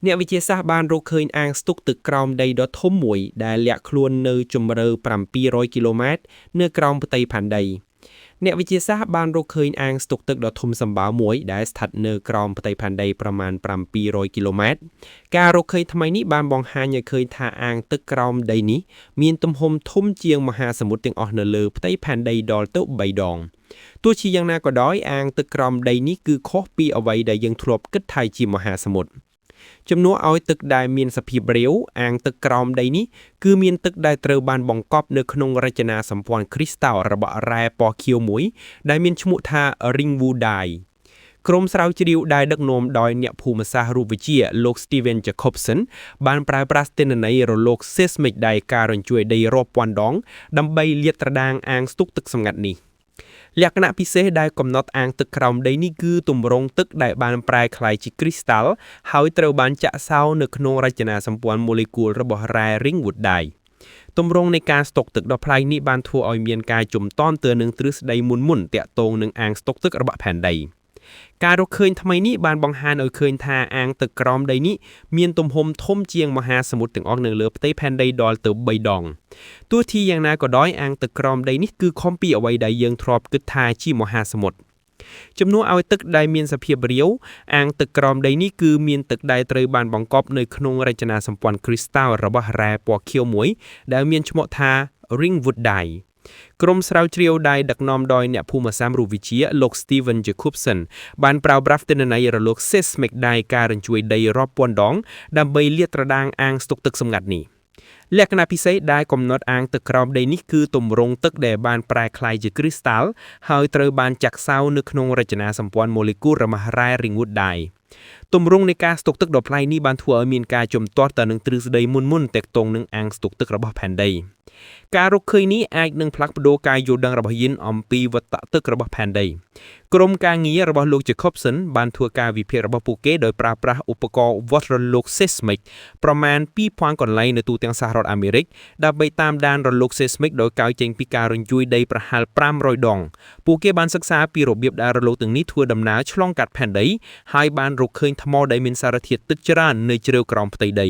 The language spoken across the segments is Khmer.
អ្នកវិទ្យាសាស្ត្របានរកឃើញអាងស្តុកទឹកក្រោមដីដ៏ធំមួយដែលលាក់ខ្លួននៅជម្រៅ700គីឡូម៉ែត្រនៅក្រោមផ្ទៃផែនដី អ្នកវិទ្យាសាស្ត្របានរកឃើញអាងស្តុកទឹកដ៏ធំសម្បើមមួយដែលស្ថិតនៅក្រោមផ្ទៃផែនដីប្រមាណ700គីឡូម៉ែត្រការរកឃើញថ្មីនេះបានបង្ហាញឲ្យឃើញថាអាងទឹកក្រោមដីនេះមានទំហំធំជាងមហាសមុទ្រទាំងអស់នៅលើផ្ទៃផែនដីដល់ទៅ3ដងទោះជាយ៉ាងណាក៏ដោយអាងទឹកក្រោមដីនេះគឺខុសពីអ្វីដែលយើងធ្លាប់គិតថាជាមហាសមុទ្រជំនួសឲ្យទឹកដែលមានសភាពរាវអាងទឹកក្រោមដីនេះគឺមានទឹកដែលត្រូវបានបង្កប់នៅក្នុងរចនាសម្ព័ន្ធគ្រីស្តាល់របស់រ៉ែពណ៌ខៀវមួយដែលមានឈ្មោះថា Ringwoodite ក្រុមស្រាវជ្រាវដែលដឹកនាំដោយអ្នកភូមិសាស្ត្ររូបវិទ្យាលោក Steven Jacobson បានប្រើប្រាស់ទិន្នន័យរលក seismic ដែលការរញ្ជួយដីរាប់ពាន់ដងដើម្បីលាតត្រដាងអាងស្តុកទឹកសម្ងាត់នេះលក្ខណៈពិសេសដែលកំណត់អាងទឹកក្រោមដីនេះគឺទម្រង់ទឹកដែលបានប្រែក្លាយជាគ្រីស្តាល់ហើយត្រូវបានចាក់សោនៅក្នុងរចនាសម្ព័ន្ធម៉ូលេគុលរបស់រ៉ែ Ringwoodite ទម្រង់នៃការស្តុកទឹកដ៏ប្លែកនេះបានធ្វើឲ្យមានការជំទាន់ទៅនឹងទ្រឹស្ដីមុនមុនតាក់ទងនឹងអាងស្តុកទឹករបស់ផែនដីការរកឃើញថ្មីនេះបានបង្ហាញឲ្យឃើញថាអាងទឹកក្រោមដីនេះមានទំហំធំជាងមហាសមុទ្រទាំងអស់នៅលើផ្ទៃផែនដីដល់ទៅ3ដងទោះជាយ៉ាងណាក៏ដោយអាងទឹកក្រោមដីនេះគឺខុសពីអ្វីដែលយើងធ្លាប់គិតថាជាមហាសមុទ្រជំនួសឲ្យទឹកដែលមានសភាពរាវអាងទឹកក្រោមដីនេះគឺមានទឹកដែលត្រូវបានបង្កប់នៅក្នុងរចនាសម្ព័ន្ធគ្រីស្តាល់របស់រ៉ែពណ៌ខៀវមួយដែលមានឈ្មោះថា Ringwoodite ក្រុមស្រាវជ្រាវដែលដឹកនាំដោយអ្នកភូមិសាស្ត្ររូបវិទ្យាលោក Steven Jacobson បានប្រើប្រាស់ទិន្នន័យរលក seismic ដែលការរញ្ជួយដីរាប់ពាន់ដងដើម្បីលាតត្រដាងអាងស្តុកទឹកសម្ងាត់នេះលក្ខណៈពិសេសដែលកំណត់អាងទឹកក្រោមដីនេះគឺទម្រង់ទឹកដែលបានប្រែក្លាយជាគ្រីស្តាល់ហើយត្រូវបានចាក់សោនៅក្នុងរចនាសម្ព័ន្ធម៉ូលេគុលរបស់រ៉ែ Ringwoodite ទម្រង់នៃការស្តុកទឹកដ៏ប្លែកនេះបានធ្វើឲ្យមានការជំទាស់ទៅនឹងទ្រឹស្ដីមុនមុនទាក់ទងនឹងអាងស្តុកទឹករបស់ផែនដីការរកឃើញនេះអាចនឹងផ្លាស់ប្ដូរការយល់ដឹងរបស់យើងអំពីវដ្តទឹករបស់ផែនដីក្រុមការងាររបស់លោក Jacobson បានធ្វើការវិភាគរបស់ពួកគេដោយប្រើប្រាស់ឧបករណ៍វាស់រលក seismic ប្រមាណ2000កន្លែងនៅទូទាំងសហរដ្ឋអាមេរិកដើម្បីតាមដានរលក seismic ដោយកើយចេញពីការរញ្ជួយដីប្រហែល500ដងពួកគេបានសិក្សាពីរបៀបដែលរលកទាំងនេះធ្វើដំណើរឆ្លងកាត់ផែនដីហើយបានរកឃើញថ្មដែលមានសារធាតុទឹកច្រើននៅជ្រៅក្រោមផ្ទៃដី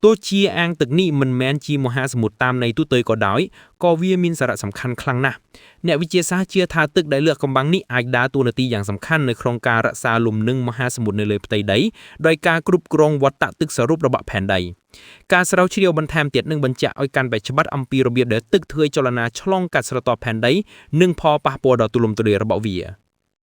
ទោះជាអាងទឹកនេះមិនមែនជាមហាសមុទ្រតាមន័យទូទៅក៏ដោយក៏វាមានសារៈសំខាន់ខ្លាំងណាស់អ្នកវិទ្យាសាស្ត្រជឿថាទឹកដែលលាក់កំបាំងនេះអាចដើរតួនាទីយ៉ាងសំខាន់នៅក្នុងការរក្សាលំនឹងមហាសមុទ្រនៅលើផ្ទៃដីដោយការគ្រប់គ្រងវដ្តទឹកសរុបរបស់ផែនដីការស្រាវជ្រាវបន្ថែមទៀតនឹងបញ្ជាក់ឲ្យកាន់តែច្បាស់អំពីរបៀបដែលទឹកធ្វើចលនាឆ្លងកាត់ស្រទាប់ផែនដីនិងផលប៉ះពាល់ដ៏ទូលំទូលាយរបស់វា។